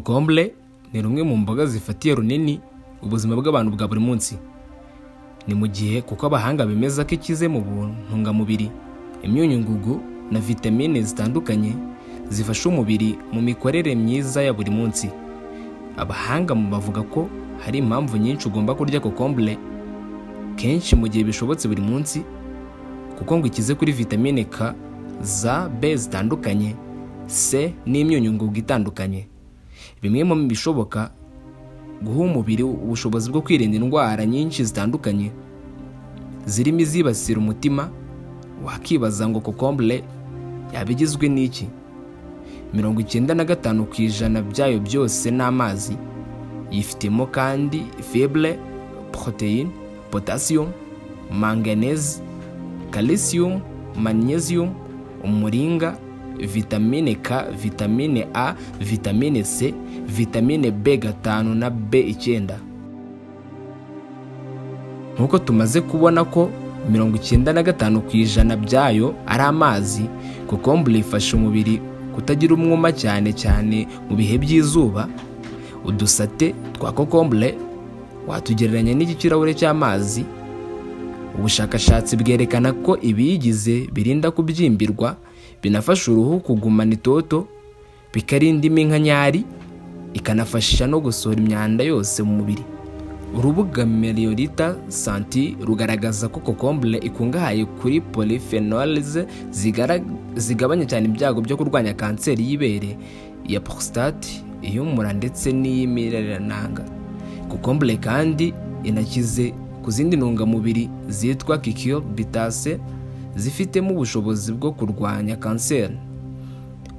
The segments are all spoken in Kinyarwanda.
Kokombure ni rumwe mu mboga zifatiye runini ubuzima bw'abantu bwa buri munsi. Ni mu gihe kuko abahanga bemeza ko ikize mu ntungamubiri, imyunyungugu na vitamine zitandukanye zifasha umubiri mu mikorere myiza ya buri munsi. Abahanga bavuga ko hari impamvu nyinshi ugomba kurya kokombure kenshi mu gihe bishobotse buri munsi, kuko ngo ikize kuri vitamine K, za B zitandukanye, C n'imyunyungugu itandukanye. Bimwe mu bishoboka guha umubiri ubushobozi bwo kwirinda indwara nyinshi zitandukanye zirimo izibasira umutima. Wakibaza ngo kokombure yaba igizwe n'iki? 95% byayo byose ni amazi. Yifitemo kandi fibre, poroteyine, potassium, manganese, calcium, magnesium, umuringa, vitamine K, vitamine A, vitamine C, vitamine B5 na B9. Nk'uko tumaze kubona ko 95% byayo ari amazi, kokombure ifasha umubiri kutagira umwuma, cyane cyane mu bihe by'izuba. Udusate twa kokombure watugereranya n'ikirahure cy'amazi. Ubushakashatsi bwerekana ko ibiyigize birinda kubyimbirwa, binafasha uruhu kugumana itoto, bikarinda iminkanyari, ikanafasha no gusohora imyanda yose mu mubiri. Urubuga Meliorita Santé rugaragaza ko kokombure ikungahaye kuri polyphenols zigabanya cyane ibyago byo kurwanya kanseri y'ibere, iya prostate, iy'umura ndetse n'iy'imirerananga. Kokombure kandi inakize ku zindi ntungamubiri zitwa cucurbitacins, zifitemo ubushobozi bwo kurwanya kanseri.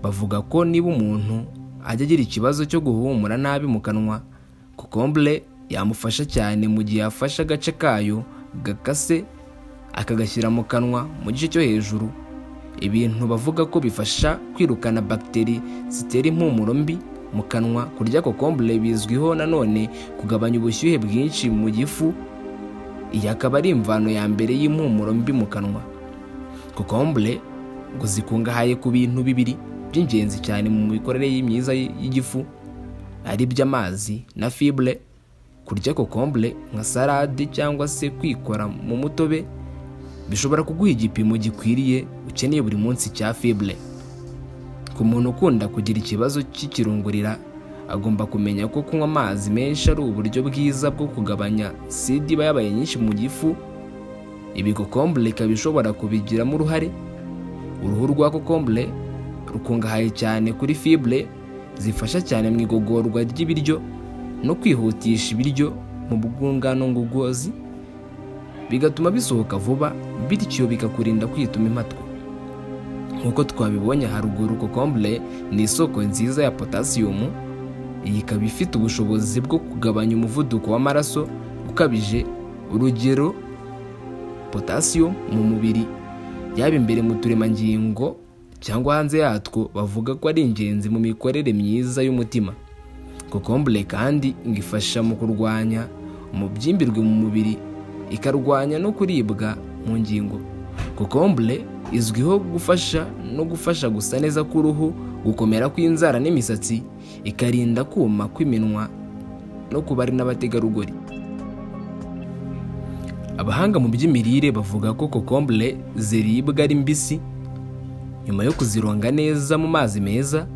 Bavuga ko niba umuntu ajya agira ikibazo cyo guhumura nabi mu kanwa, kokombure yamufasha cyane mu gihe afashe agace kayo gakase akagashyira mu kanwa mu gice cyo hejuru, ibintu bavuga ko bifasha kwirukana bagiteri zitera impumuro mbi mu kanwa. Kurya kokombure bizwiho nanone kugabanya ubushyuhe bwinshi mu gifu, iyi akaba ari imvano ya mbere y'impumuro mbi mu kanwa. Kokombure ngo zikungahaye ku bintu bibiri by'ingenzi cyane mu mikorere myiza y'igifu, ari by'amazi na fibre. Kurya kokombure nka salade cyangwa se kwikora mu mutobe bishobora kuguha igipimo gikwiriye ukeneye buri munsi cya fibre. Ku muntu ukunda kugira ikibazo cy'ikirungurira, agomba kumenya ko kunywa amazi menshi ari uburyo bwiza bwo kugabanya acide iba yabaye nyinshi mu gifu. Ibi kokombure ikaba ishobora kubigiramo uruhare. Uruhu rwa kokombure rukungahaye cyane kuri fibre zifasha cyane mu igogorwa ry'ibiryo no kwihutisha ibiryo mu bwungano ngogozi, bigatuma bisohoka vuba, bityo bikakurinda kwituma impatwe. Nk'uko twabibonye haruguru, kokombure ni isoko nziza ya potassium. Iyi ikaba ifite ubushobozi bwo kugabanya umuvuduko w'amaraso ukabije. Urugero potassium mu mubiri, yaba imbere mu turemangingo cyangwa hanze yatwo, bavuga ko ari ingenzi mu mikorere myiza y'umutima. Kokombure kandi ngo ifasha mu kurwanya umubyimbirwe mu mubiri, ikarwanya no kuribwa mu ngingo. Kokombure izwiho gufasha no gufasha gusa neza k'uruhu, gukomera kw'inzara n'imisatsi, ikarinda kuma kw'iminwa no ku bari n'abategarugori. Abahanga mu by'imirire bavuga ko kokombure ziribwa ari mbisi nyuma yo kuzironga neza mu mazi meza,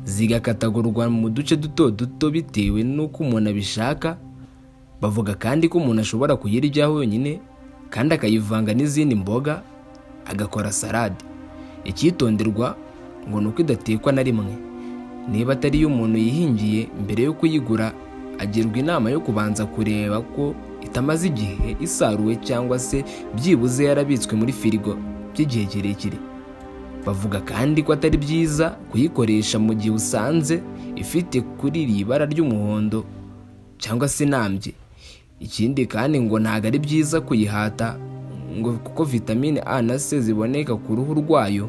zigakatagurwa mu duce duto duto bitewe n'uko umuntu abishaka. Bavuga kandi ko umuntu ashobora kuyirya yonyine kandi akayivanga n'izindi mboga agakora salade. Icyitonderwa ngo ni uko idatekwa na rimwe niba atari iyo umuntu yihingiye. Mbere yo kuyigura, agirwa inama yo kubanza kureba ko itamaze igihe isaruwe cyangwa se byibuze yarabitswe muri firigo by'igihe kirekire. Bavuga kandi ko atari byiza kuyikoresha mu gihe usanze ifite kuri iri bara ry'umuhondo cyangwa se inambye. Ikindi kandi ngo ntabwo ari byiza kuyihata ngo kuko vitamine A na C ziboneka ku ruhu rwayo.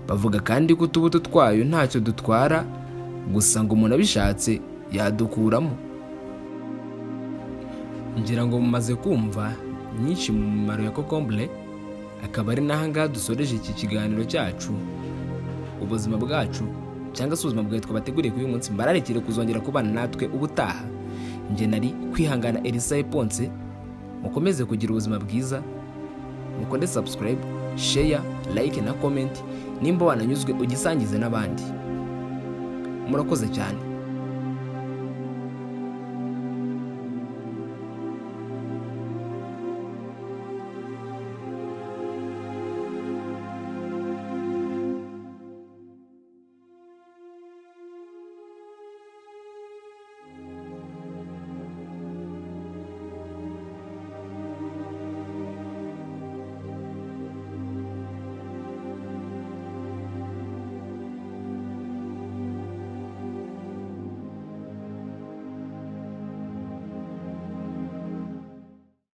Bavuga kandi ko utubuto twayo ntacyo dutwara, gusa ngo umuntu abishatse yadukuramo. Ngira ngo mumaze kumva myinshi mu mimaro ya kokombure, akaba ari n'ahangaha dusoreje iki kiganiro cyacu, ubuzima bwacu. cyangwa se ubuzima bwawe twabateguriye kuri uyu munsi, mbararekere kuzongera kubana natwe ubutaha. Njye nari Kwihangana Elisa Ponce. Mukomeze kugira ubuzima bwiza, mukore subscribe, share, like na comment. Nimba wananyuzwe, ugisangize n'abandi. Murakoze cyane.